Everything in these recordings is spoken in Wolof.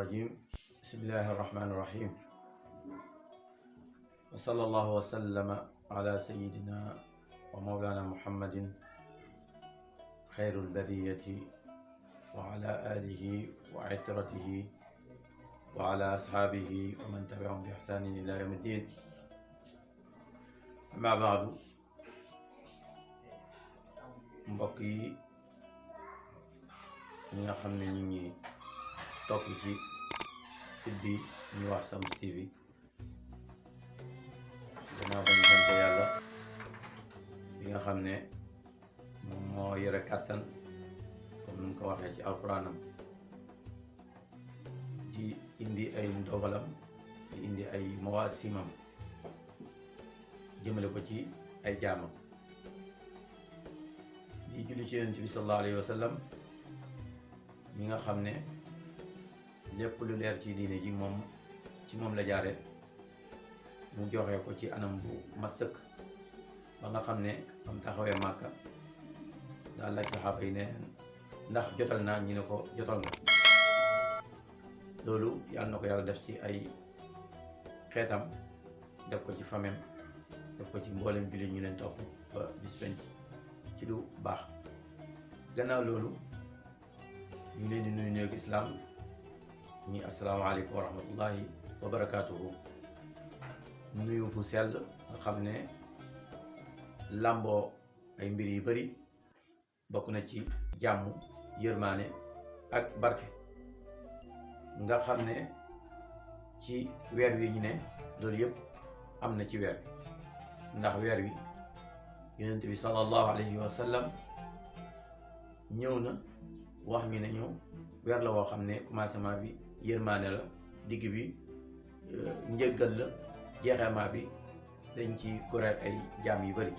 الرجيم بسم الله الرحمن الرحيم وصلى الله وسلم على سيدنا ومولانا محمد خير البرية وعلى آله وعترته وعلى أصحابه ومن تبعهم بإحسان إلى يوم الدين. أما بعد، mbokk yi ñi nga xam ne ñu ngi topp ci site bi ñu wax Shamsu TV, gannaaw ba ñu sant yàlla bi nga xam ne moom moo yore kàttan comme nu mu ko waxee ci alquranam, di indi ay ndogalam, di indi ay mawaasimam jëmale ko ci ay jaamam, di julli ci Yonent bi sallallahu alayhi wa sallam ñi nga xam ne lépp lu leer ci diine ji moom ci moom la jaare mu joxe ko ci anam bu mat sëkk ba nga xam ne am taxawee Màkka daal laaj saxaaba yi ne ndax jotal naa ñu ne ko jotal nga. loolu yàlla na ko yàlla def ci ay xeetam, def ko ci famem, def ko ci mboolem jullit ñu leen topp ba bis penc ci lu baax. gannaaw loolu ñu leen di nuyu nuyu islaam ñi asalaamaaleykum wa rahmatullahi wa barakaatuhu. nuyu bu sell nga xam ne làmboo ay mbir yu bari, bokk na ci jàmm, yërmaane ak barke, nga xam ne ci weer wi ñu ne loolu yëpp am na ci weer wi, ndax weer wi yonent bi sallallahu alayhi wa sallam ñëw na wax ñu ne ñu weer la woo xam ne commencement bi yërmaane la, digg bi njëggal la, jeexamaa bi dañ ci goreel ay jaam yu bari.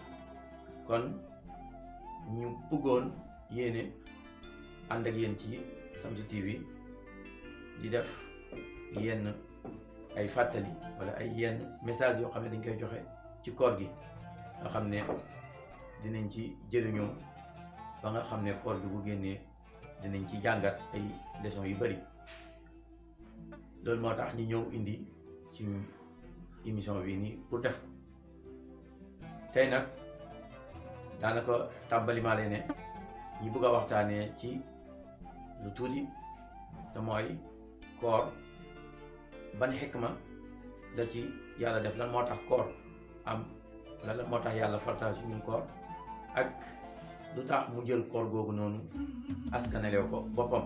kon ñu bëggoon yéene ànd ak yéen ci Shamsu TV di def yenn ay fàttali wala ay yenn message yoo xam ne dañ koy joxe ci koor gi, nga xam ne dinañ ci jëriñoo ba nga xam ne koor gi bu génnee dinañ ci jàngat ay leçons yu bari. loolu moo tax ñu ñëw indi ci émission bi nii pour def ko tey nag. daanaka tàmbali maa leen ne ñi bëgg a waxtaanee ci lu tuuti te mooy koor, ban xikma la ci yàlla def, lan moo tax koor am, lan moo tax yàlla farataal ci ñun koor, ak lu tax mu jël koor googu noonu askanalew ko boppam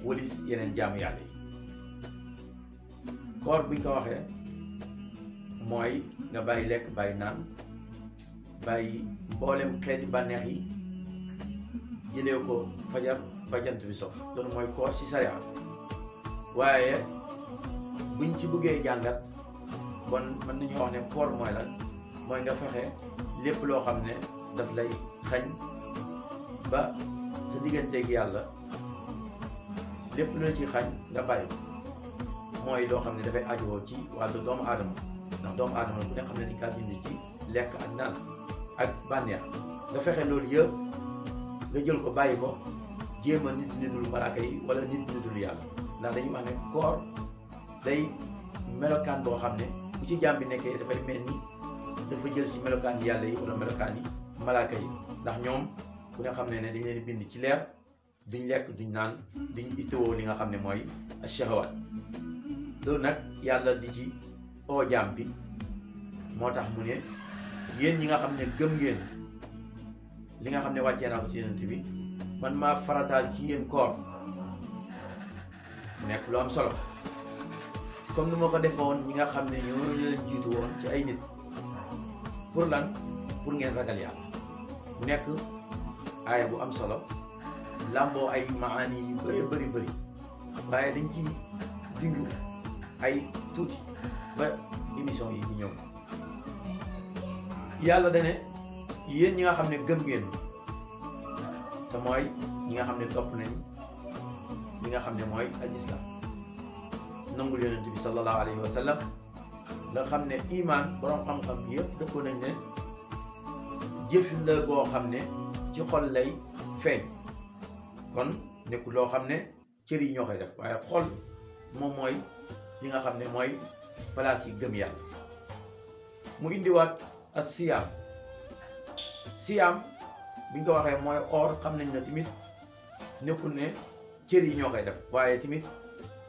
wëlis yeneen jaamu yàlla yi. koor buñ ko waxee mooy nga bàyyi lekk, bàyyi naan, bàyyi mboolem xeeti bànneex yi, jëlee ko fajar ba jant bi so. loolu mooy koor ci sariya. waaye buñ ci bëggee jàngat, bon mën nañoo wax ne koor mooy lan, mooy nga fexe lépp loo xam ne daf lay xañ ba sa digganteeg yàlla, lépp lu ci xañ nga bàyyi. mooy loo xam ne dafay ajowoo ci wàllu doomu aadama, ndax doomu aadama bu ne xam ne dañ kaa bind ci lekk ak naan ak bànneex. nga fexe loolu yëpp nga jël ko bàyyi ko, jéem a nit nitul malaaka yi wala nit nitul yàlla, ndax dañuy wax ne koor day melokaan boo xam ne bu ci jaam bi nekkee dafay mel ni dafa jël ci melokaan yàlla yi wala melokaan yi malaaka yi, ndax ñoom ku ne xam ne dañ leen bind ci leer, duñ lekk, duñ naan, duñ itteewoo li nga xam ne mooy shahawaat. loolu nag yàlla di ci oo jaam bi, moo tax mu ne yéen ñi nga xam ne gëm ngeen li nga xam ne wàccee naa ko ci yonent bi, man maa farataal ci yéen koor. mu nekk lu am solo, comme ni ma ko defoon ñi nga xam ne ñoo leen jiitu woon ci ay nit. pour lan? pour ngeen ragal yàlla. mu nekk aaya bu am solo, làmboo ay maani yu bari bari, waaye dañ ci junju ay tuuti ba émission yi di ñëw. yàlla dane yéen ñi nga xam ne gëm ngeen, te mooy ñi nga xam ne topp nañ li nga xam ne mooy al islam, nangul yonent bi sallallahu alayhi wa sallam, nga xam ne iman borom xam-xam yëpp dëppoo nañ ne jëf la boo xam ne ci xol lay feeñ. kon nekkul loo xam ne cër yi ñoo koy def, waaye xol moom mooy li nga xam ne mooy place yi gëm yàlla. mu indiwaat ak siyaam bi ñu ko waxee mooy or xam nañ ne tamit nekkul ne cër yi ñoo koy def waaye tamit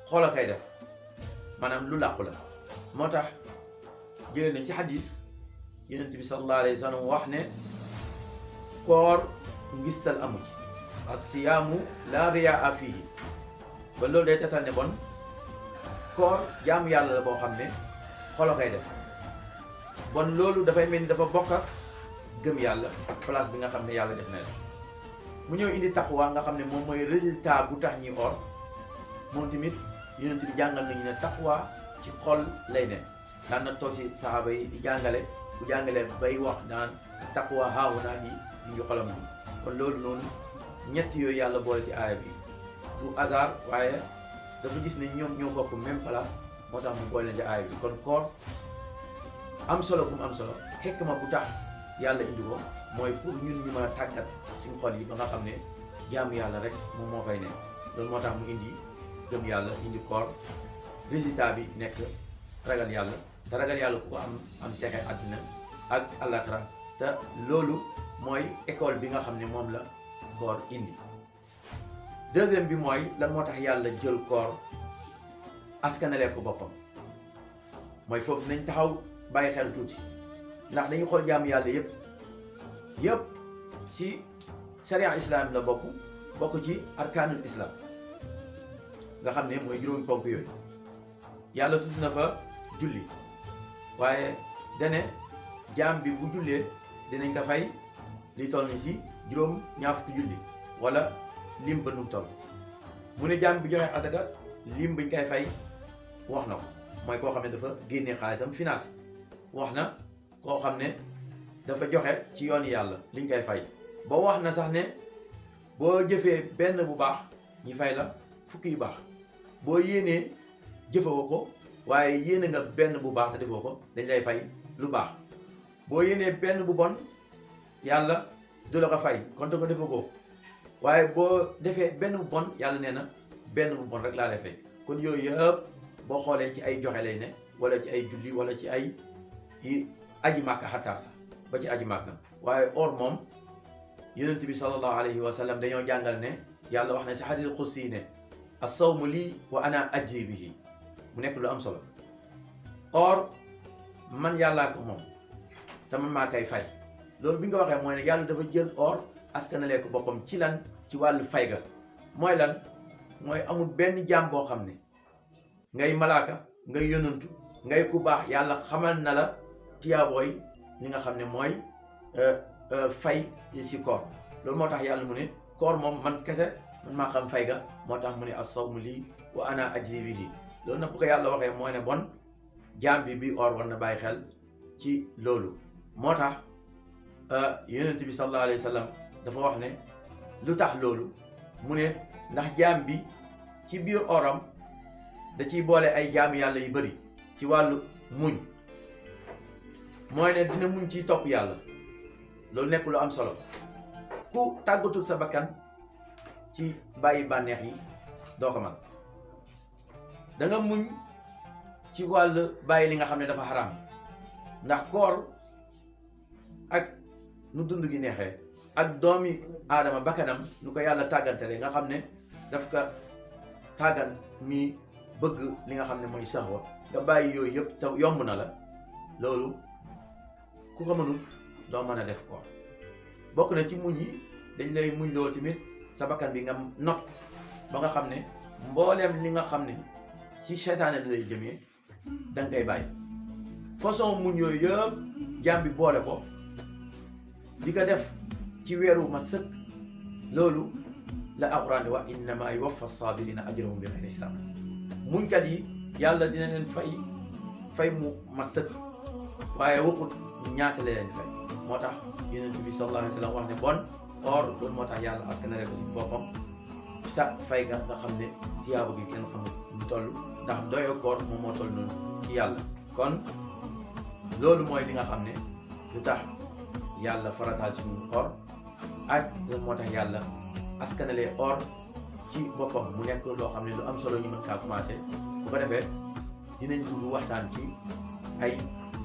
xool a koy def maanaam lu làqu la. moo tax jëlee nañ ci xadis yonent bi sallallahu alayhi wa sallam wax ne koor ngistal amu ci as-siyaamu laa riyaa fiihi ba loolu day tetal ne bon koor jaamu yàlla la boo xam ne xol a koy def. bon loolu dafay mel ni dafa bokk ak gëm yàlla place bi nga xam ne yàlla def na la mu ñëw indi taqwa nga xam ne moom mooy résultat bu tax ñi or moom tamit yonent bi jàngal nañu ne taqwa ci xol lay ne. daan na toog ci saxaaba yi di jàngale bu jàngalee bay wax naan taqwa haahu naa di ñu ngi xolam bi. kon loolu noonu ñett yooyu yàlla boole ci aaya bi du hasard waaye dafa gis ne ñoom ñoo bokk même place moo tax mu boole leen ci aaya bi. kon koor am solo bu mu am solo xikma bu tax yàlla indi ko mooy pour ñun ñu mën a tàggat suñu xol yi ba nga xam ne jaamu yàlla rek moom moo fay ne. loolu moo tax mu indi gëm yàlla indi koor résultat bi nekk ragal yàlla te ragal yàlla ku ko am texe àddina ak àllaaxira te loolu mooy école bi nga xam ne moom la koor indi. deuxième bi mooy lan moo tax yàlla jël koor askanalee ko boppam mooy foofu nañ taxaw bàyyi xel tuuti ndax dañuy xool jaamu yàlla yëpp ci sharia islam la bokk ci arkaanul islam nga xam ne mooy juróomi ponk yooyu. yàlla tudd na fa julli waaye dane jaam bi bu jullee dinañ ko fay li toll ni si juróom ñaar fukki julli wala lim ba nu mu toll. mu ne jaam bi joxe asaka lim bañ koy fay wax na ko mooy koo xam ne dafa génnee xaalisam financé. wax na koo xam ne dafa joxe ci yoon yàlla liñ koy fay ba wax na sax ne boo jëfee benn bu baax ñi fay la fukki yu baax boo yéenee jëfewoo ko waaye yéene nga benn bu baax te defoo ko dañ lay fay lu baax. boo yéenee benn bu bon yàlla du la ko fay kon ko defoo ko waaye boo defee benn bu bon yàlla nee na benn bu bon rek laa lay fay. kon yooyu yëpp boo xoolee ci ay joxe lay ne wala ci ay julli wala ci ay aji màkka xataa sax ba ci aji màkka. waaye or moom yonent bi sallallahu alayhi wa sallam dañoo jàngal ne yàlla wax na si hadiisul qudsi ne as-sawmu lii wa ana ajzi bihi mu nekk lu am solo. or man yàllaa ko moom te man maa koy fay. loolu bi nga waxee mooy ne yàlla dafa jël or askanalee ko boppam ci lan ci wàllu fay ga. mooy lan mooy amul benn jaam boo xam ne ngay malaaka ngay yonantu ngay ku baax yàlla xamal na la tiyaabooy li nga xam ne mooy fay si koor. loolu moo tax yàlla mu ne koor moom man kese man maa xam fay ga moo tax mu ne as-sawmu lii wa ana ajzi bihi. loolu nag bu ko yàlla waxee mooy ne bon jaam bi or war na bàyyi xel ci loolu. moo tax yonent bi sallallahu alayhi wa sallam dafa wax ne lu tax loolu mu ne ndax jaam bi ci biir oram da ciy boole ay jaamu yàlla yu bari ci wàllu muñ. mooy ne dina muñ ciy topp yàlla loolu nekk lu am solo. ku tàggatul sa bakkan ci bàyyi bànneex yi doo ko man. da nga muñ ci wàllu bàyyi li nga xam ne dafa xaraam ndax koor ak nu dund gi neexee ak doomi aadama bakkanam nu ko yàlla tàggantale nga xam ne daf ko tàggat mi bëgg li nga xam ne mooy saxwa nga bàyyi yooyu yëpp sa yomb na la. loolu ku ko mënul doo mën a def koor. bokk na ci muñ yi dañ lay muñ loolu tamit sa bakkan bi nga not ba nga xam ne mbooleem li nga xam ne ci seytaane la lay jëmee da nga koy bàyyi. façon muñ yooyu yëpp jaam bi boole ko di ko def ci weeru mat sëkk. loolu la alxuraan di wax innama yuwaffa saabirina ajrahum bi xayri hisaab. muñkat yi yàlla dina leen fay mu mat sëkk waaye waxut ñaata la leen fay. moo tax yonent bi sallallahu alayhi wa sallam wax ne bon or loolu moo tax yàlla askanale ko si boppam sa fay nga xam ne tiyaaba gi kenn xamul mu toll ndax doyo koor moom moo toll noonu ci yàlla. kon loolu mooy li nga xam ne lu tax yàlla farataal si ñun or ak loolu moo tax yàlla askanalee or ci boppam mu nekk loo xam ne lu am solo ñu mën kaa commencé bu ko defee dinañ dugg waxtaan ci ay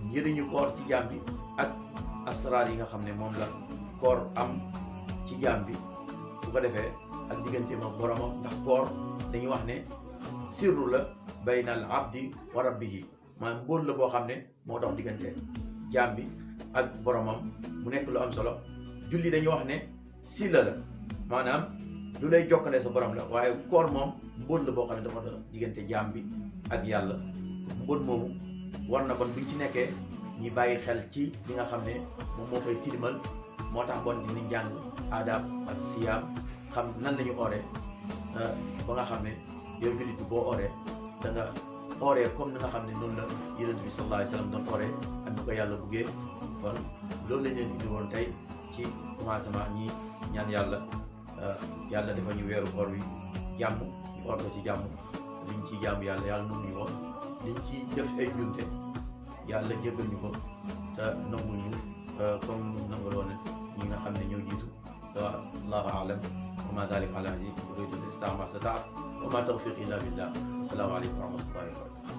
njëriñu koor ci jaam bi ak asraar yi nga xam ne moom la koor am ci jaam bi bu ko defee ak diggante ma boromam ndax koor dañuy wax ne sirru la baynal abdi wa rabbihi maanaam mbóot la boo xam ne moo dox diggante jaam bi ak boromam mu nekk lu am solo julli dañuy wax ne sila la maanaam lu lay jokkale sa borom la waaye koor moom mbóot la boo xam ne dafa dox diggante jaam bi ak yàlla mbóot moomu war na kon buñ ci nekkee ñi bàyyi xel ci li nga xam ne moom moo koy tilimal moo tax bon dinañ jàng adab ak siyaam xam nan la ñu ooree ba nga xam ne yow jullit boo ooree da nga ooree comme ni nga xam ne noonu la yonent bi sallallahu alayhi wa sallam doon ooree ak ni ko yàlla buggee kon loolu lañ leen indi woon tey ci commencement ñi ñaan yàlla yàlla dafa ñu weeru koor wi jàmm ñu oor ko ci jàmm liñ ci jàmm yàlla yàlla nangu ñu ko liñ ci def ay njumte yàlla jéggal ñu ko te nangu ñu comme nangaloon ñi nga xam ne ñoo jiitu wallahu a'lam wa ma dhalika ala uridu al-islam ma stata'tu wa ma tawfiqi illa billah. Assalamu alaykum wa rahmatullahi wa barakatuh.